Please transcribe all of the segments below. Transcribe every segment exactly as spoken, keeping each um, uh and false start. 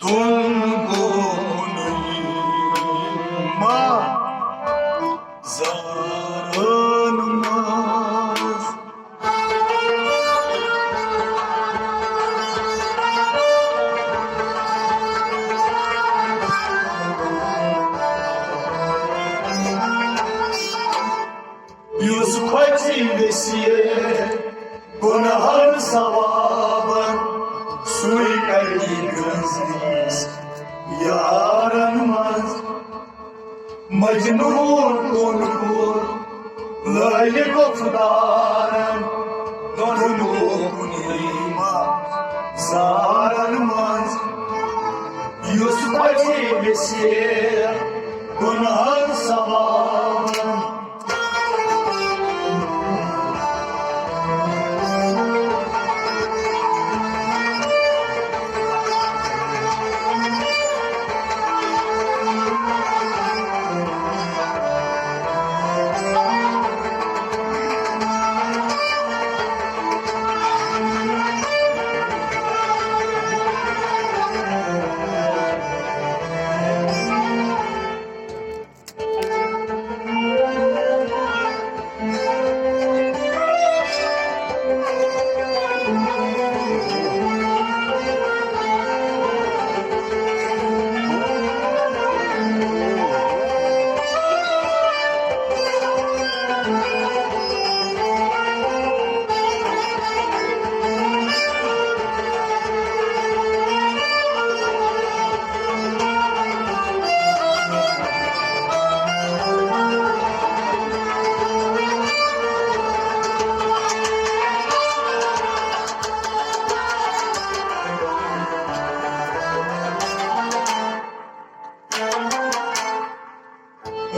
دُن گوٚو کُنُے ما زارن منٛز۔ یُس کھۄژِ ویسہِ گۄنہن ثوابن، سُے کَرِ گرٛنٛز یارن منٛز۔ مجنون کُن کوٚر لٲلہِ گۄپھدارن، دۄن لوٗکن یِمن زارن منٛز۔ یُس کھۄژِ ویسہِ گۄنہن ثوابن،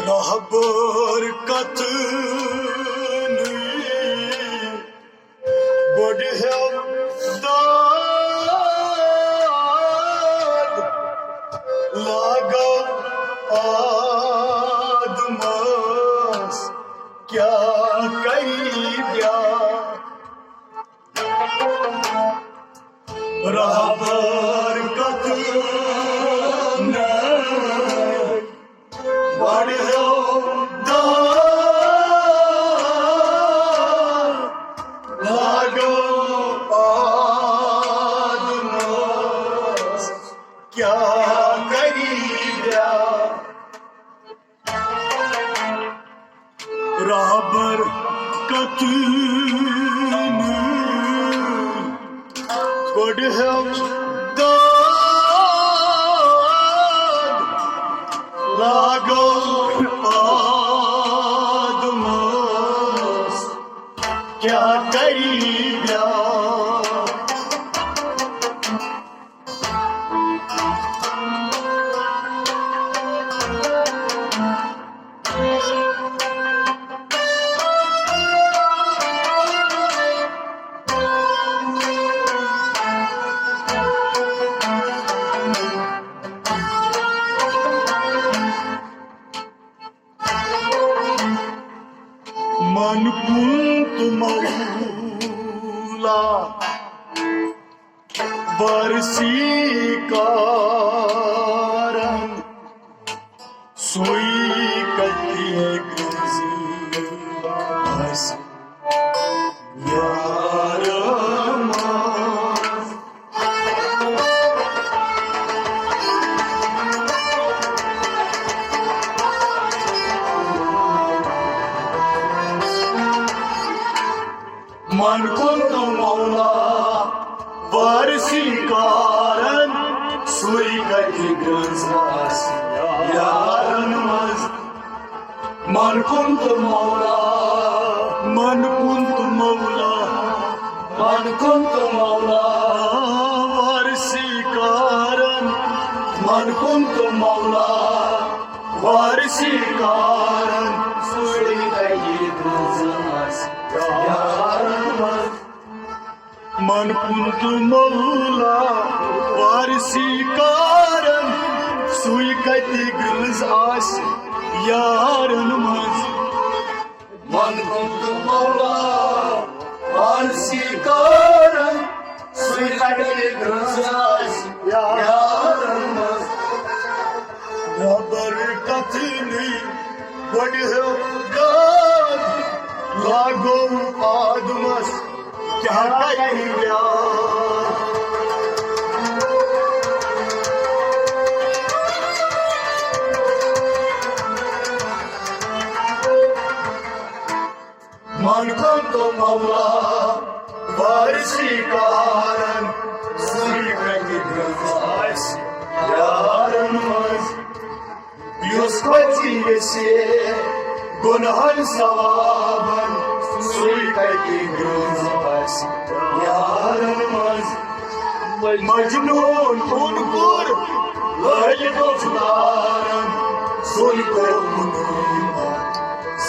رہبر کتنٕے گۄڈٕ ہیوٚو داد، لاگو آدمس کیٛاہ کَرِ بیٛاکھ۔ رہبر کتنٕے گۄڈٕ ہیوٚو داد، لاگو آدمس کیٛاہ کَرِ بیٛاکھ۔ رہبر کتنٕے گۄڈٕ ہیوٚو داد، لاگو آدمس کیٛاہ کَرِ بیٛاکھ۔ من كنت مولا وارثي كارن، سوي كتي گرزي بس يارما۔ من كنت مولا وارثي كارن، سوي كتي گرزاس يارن منز۔ من كنت مولا، من كنت مولا، من كنت مولا وارثي كارن، من كنت مولا وارثي كارن، سوري تجيب زمس يارن منز۔ من كنت مولا وارثي كارن، سوي كتي گرز آس يارن منز۔ من كنت مولا عرضی کران، سُے کَڑِ گرٛنٛز آسہِ یارن منٛز۔ نٮ۪بر کتھٕے گۄڈٕ ہیوٚت داد، لاگو آدمس کیٛاہ کرِ یاد۔ مانکھن تو مولا وارثی کارن، سُے کتہِ گرٛنٛز آسہِ یارن منٛز۔ یُس کھۄژِ یژھِ گۄنہن ثوابن، سُے کتہِ گرٛنٛز آسہِ یارن منٛز۔ مجنون کُن کوٚر لٲلۍ گۄفتارن، سُے کوٚر مُنیٖبن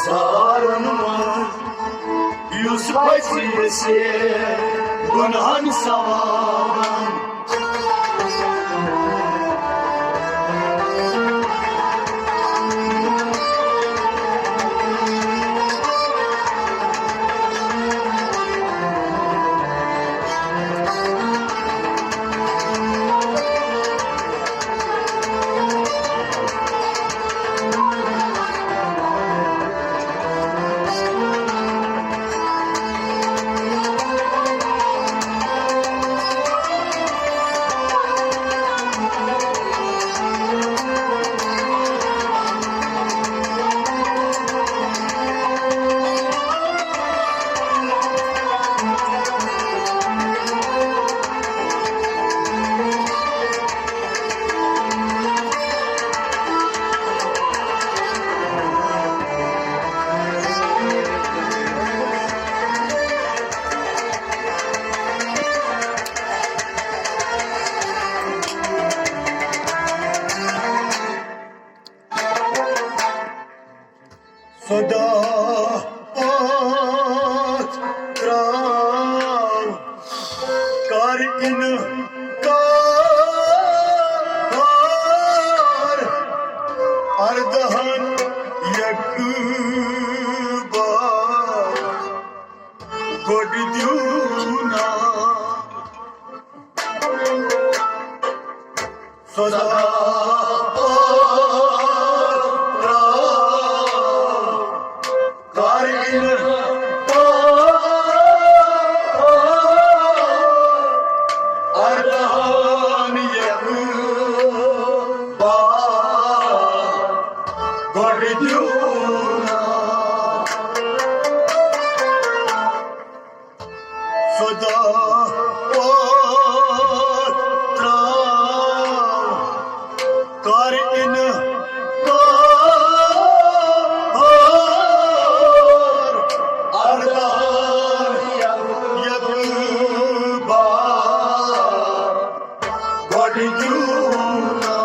زارن منٛز۔ یُس پھسہِ یژھِ گۄنہن ثوابن۔ سدا پتھ تراو، کر انکار، اردہن یک بار گۄڈٕ دیو نا۔ سدا پتھ تراو، کر انکار، اردہن یک بار گۄڈٕ دیو نا۔ سدا پتھ تراو، کر انکار، اردہن یک بار گۄڈٕ دیو نا۔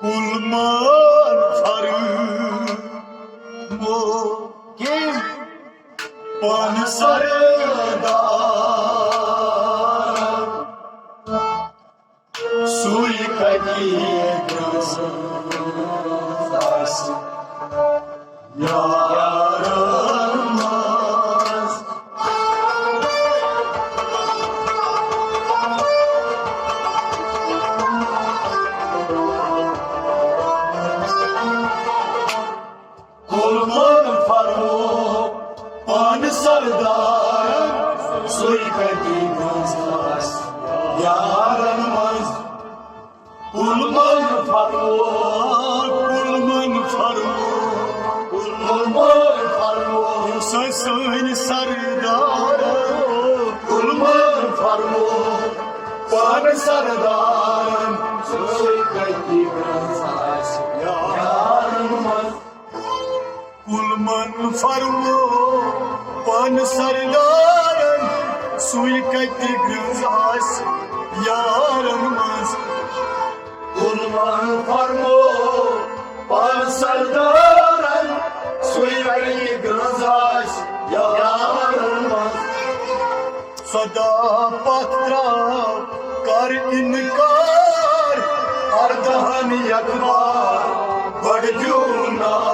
کُلمن فرمو کٔمۍ پن سردار، سُے کتہِ گرٛنٛز آسہِ یارن منٛز۔ قربان فرمو پان سردار، سُے کتہِ گرٛنٛز آسہِ یارن منٛز۔ قربان فرمو، قربان فرمو، قربان فرمو، سُہ سٲنۍ سردار۔ قربان فرمو پان سردار، سُے کتہِ گرٛنٛز آسہِ یارن منٛز۔ قربان فرمو پان سردارن، سُے کتہِ گرٛنٛز آسہِ یارن منٛز۔ قربان فرمو پان سردارن، سُے کتہِ گرٛنٛز آسہِ یارن منٛز۔ سدا پتھ تراو، کر انکار، اردہن یکبار بڑ دیو نار۔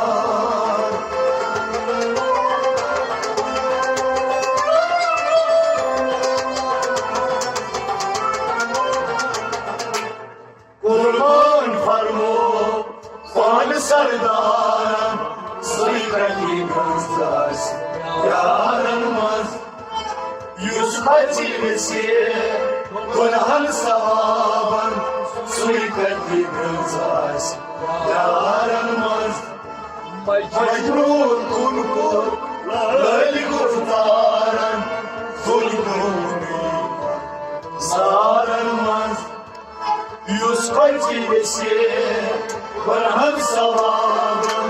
قربان فرمو پان سردارن، سُے کتہِ گرٛنٛز آسہِ یارن منٛز۔ یُس بچہِ ویژھِ گۄنہن ثوابن، سُے کتہِ گرٛنٛز آسہِ یارن منٛز۔ مجنون کُن کوٚر لٲلۍ گُفتارن، کُن گوٚو زارن منٛز۔ یُس بچہِ ویژھِ گۄنہن ثوابن۔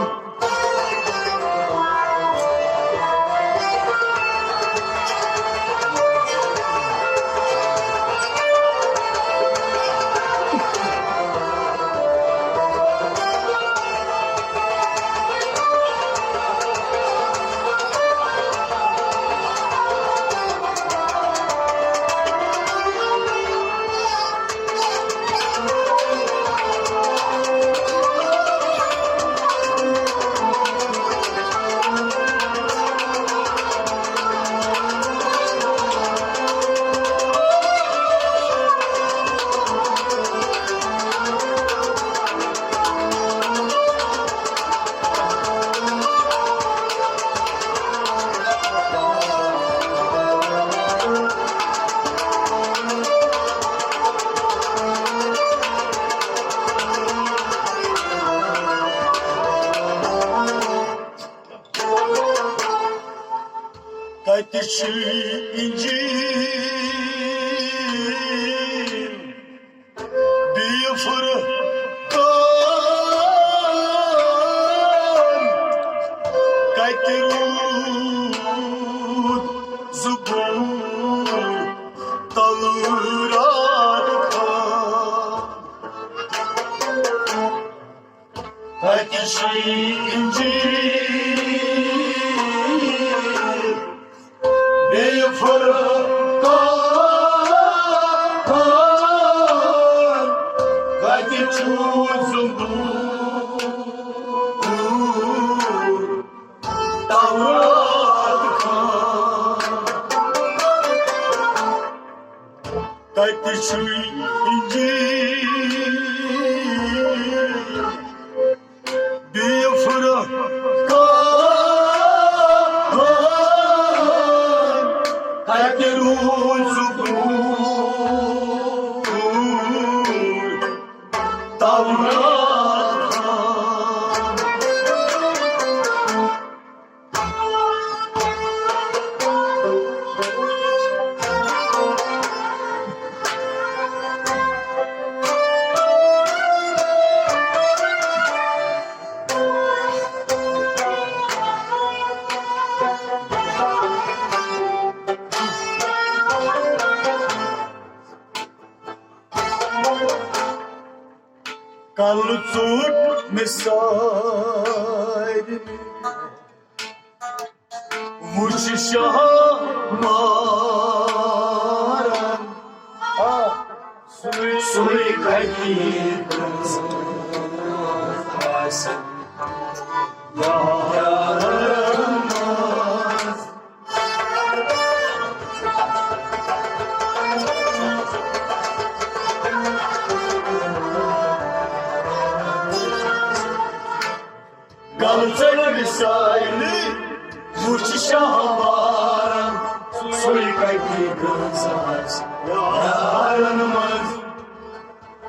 تتہِ چھِ انجیل بیٚیہِ فرقان، کتہِ روٗد زبور تورات خان۔ تتہِ چھِ انجیل بیٚیہِ فرقان، کتہِ چھُ زبور تورات خان۔ تتہِ چھُ انجیل بیٚیہِ فرقان، کتہِ روٗد زبور تورات خان۔ کلہٕ ژوٚٹ مےٚ سارنٕے، وُچھ شاہ مارن۔ آ، سُے، سُے کتہِ آسہِ یارن منٛز۔ کلہٕ ژٔٹۍ مےٚ سارنٕے، وُچھ شاہ مارن، سُے کتہِ گرٛنٛز آسہِ یارن منٛز۔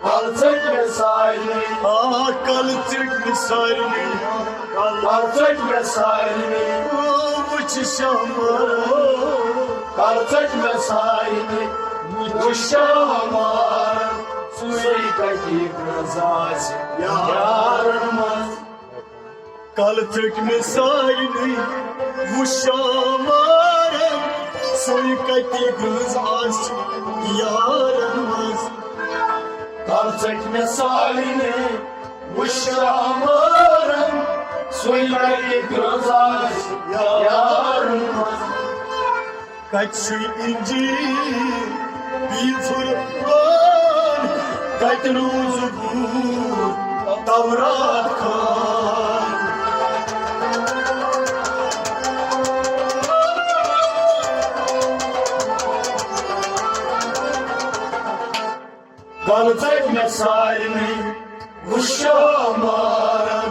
کلہٕ ژٔٹۍ مےٚ سارنٕے۔ آ، کلہٕ ژٔٹۍ مےٚ سارنٕے۔ کلہٕ ژٔٹۍ مےٚ سارنٕے۔ آ، وُچھ شاہ مارن۔ کلہٕ ژٔٹۍ مےٚ سارنٕے۔ وُچھ شاہ مارن۔ سُے کتہِ گرٛنٛز آسہِ یارن منٛز۔ کلہٕ ژٔٹۍ مےٚ سارنٕے، وُچھ شاہ مارن، سُے کَتہِ گٔنٛز آسہِ یارن منٛز۔ کَل ژٔٹۍ مےٚ سارنٕے وٕچھان مارن، سُے کَتہِ گٔنٛز آسہِ یارن منٛز۔ کَتہِ چھُے اِنجیٖل بیٚیہِ فرقان، کَتہِ روٗزُکھ تورات خان۔ کَل ژٔٹۍ مےٚ سارنٕے وٕچھان مارن،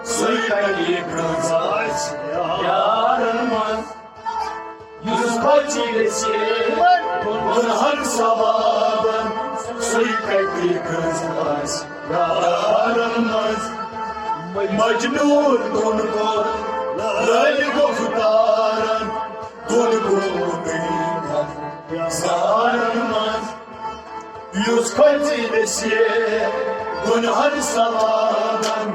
سُے کَتہِ گٔنٛز آسہِ یارن منٛز۔ یُس بچی گژھِ گُنہن ثوابن، سُے کَتہِ گٔنٛز آسہِ یارن منٛز۔ مجنون کُن کوٚر لٲلۍ گُفتارن، کُن کوٚر زارن منٛز۔ یُس کھۄژِ گژھِ گُنہن ثوابن۔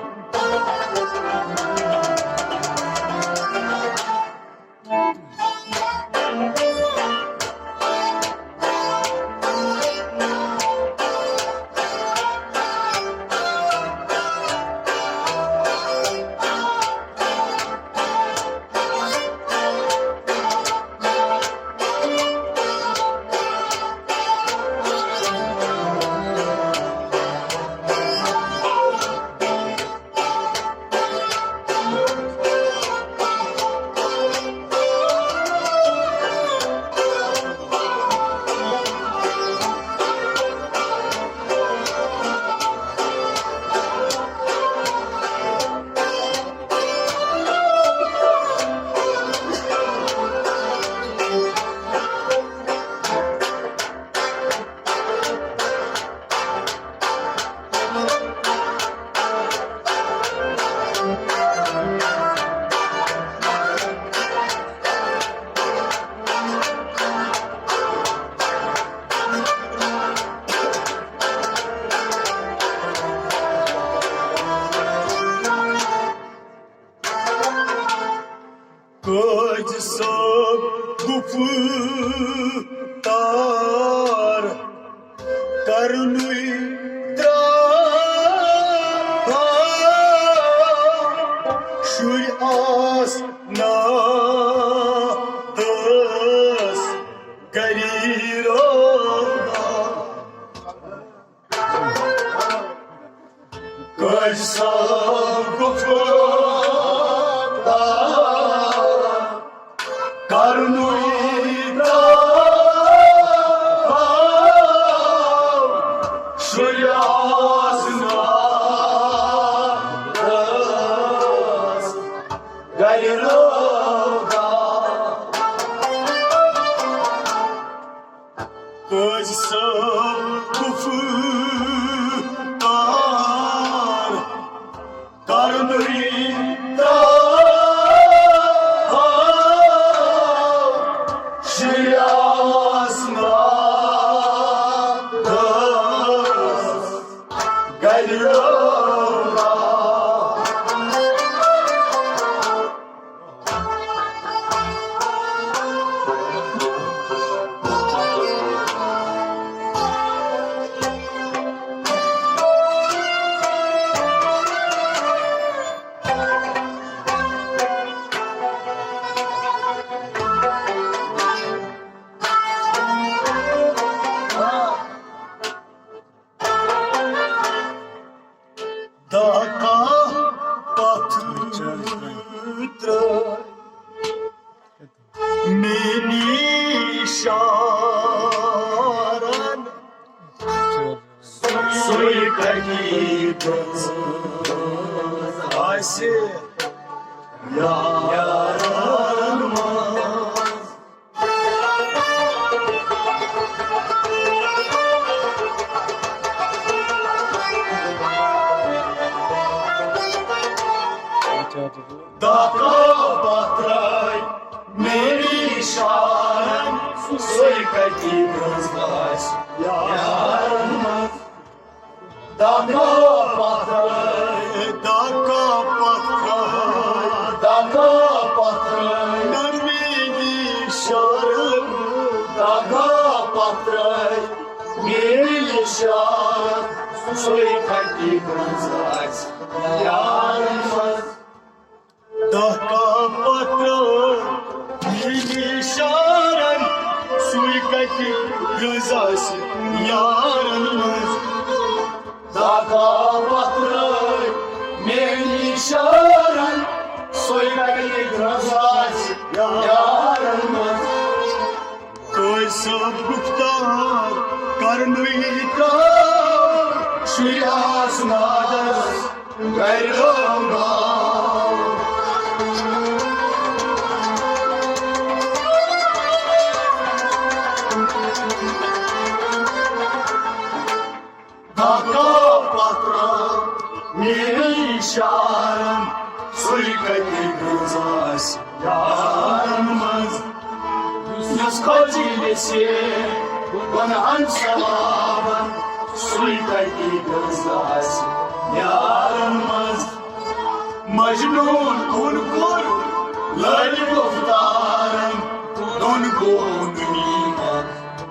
قٲضۍ صٲب گُفتار کرنُے ترٛاو۔ شُرۍ آس ناتس گری روزان۔ قٲضۍ صٲب گُفتار کرنُے ترٛاو۔ شُرۍ آس ناتس گرِ روزان۔ قٲضۍ صٲب گُفتار کرنُے ترٛاو۔ شُرۍ آس ناتس گرِ روزان۔ داکا پتھ ترٛٲے میٛٲنی شارن۔ سُے کَتہِ آسہِ یارن منٛز۔ داکا پتھ ترٛٲے میٛٲنی شارن، سُے کَتہِ گٔنٛز آسہِ یارن منٛز۔ داکا پتھ ترٛٲے، داکا پتھ ترٛٲے، داکا پتھ ترٛٲے نہ میٛٲنی شارن۔ شارن، سُے کتہِ گٔنٛز آسہِ یارن منٛز۔ دَہ کاہ پترٕ میٛٲنی شارن، سُے کتہِ گٔنٛز آسہِ یارن منٛز۔ دَہ کاہ پترٕ میٛٲنی شارن، سُے کتہِ گٔنٛز آسہِ یارن منٛز۔ قٲضۍ صٲب گُفتار کرنُے ترٛاو، شُرۍ آسہٕ نادس گرِ رٲو راو۔ دَہ کاہ پترٕ میٛٲنی شارن، سُے کتہِ گٔنٛز آسہِ یارن منٛز۔ یُس کھوژِ یژھِ گۄنہن ثوابن، سُے کتہِ گٔنٛز آسہِ یارن منٛز۔ مجنون کُن کوٚر لٲلۍ گفتارن، دۄن گوٚو نہٕ میٖنہٕ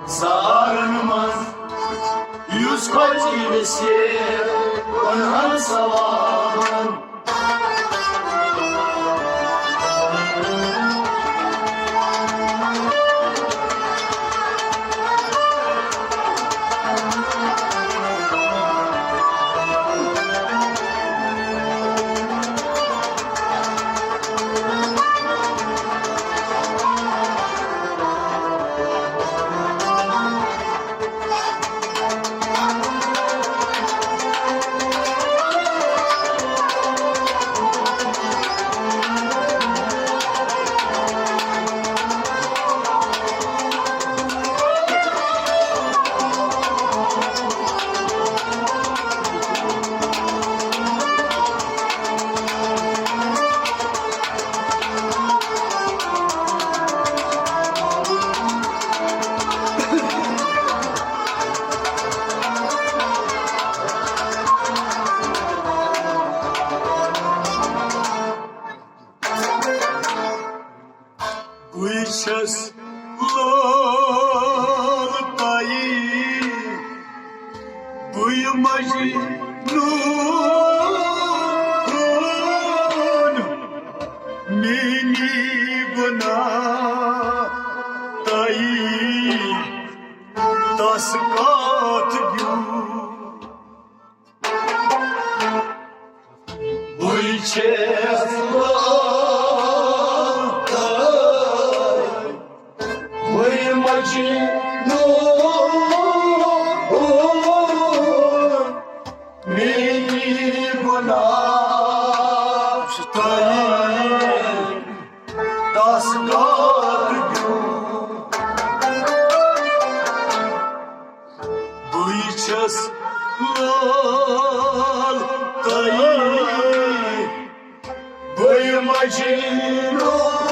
زارن منٛز۔ یُس کھوژِ یژھِ گۄنہن ثوابن۔ بہٕ چھَس لول تۄہہِ، بہٕ مجنون، میٛٲنی گۄناہ تۄہہِ تس کتھ دیُت۔ بہٕ چھَس لول تۄہہِ، بہٕ مجنون، میٛٲنی گۄناہ تۄہہِ تس کتھ دیُت۔ بہٕ چھَس لول تۄہہِ، بہٕ مجنون،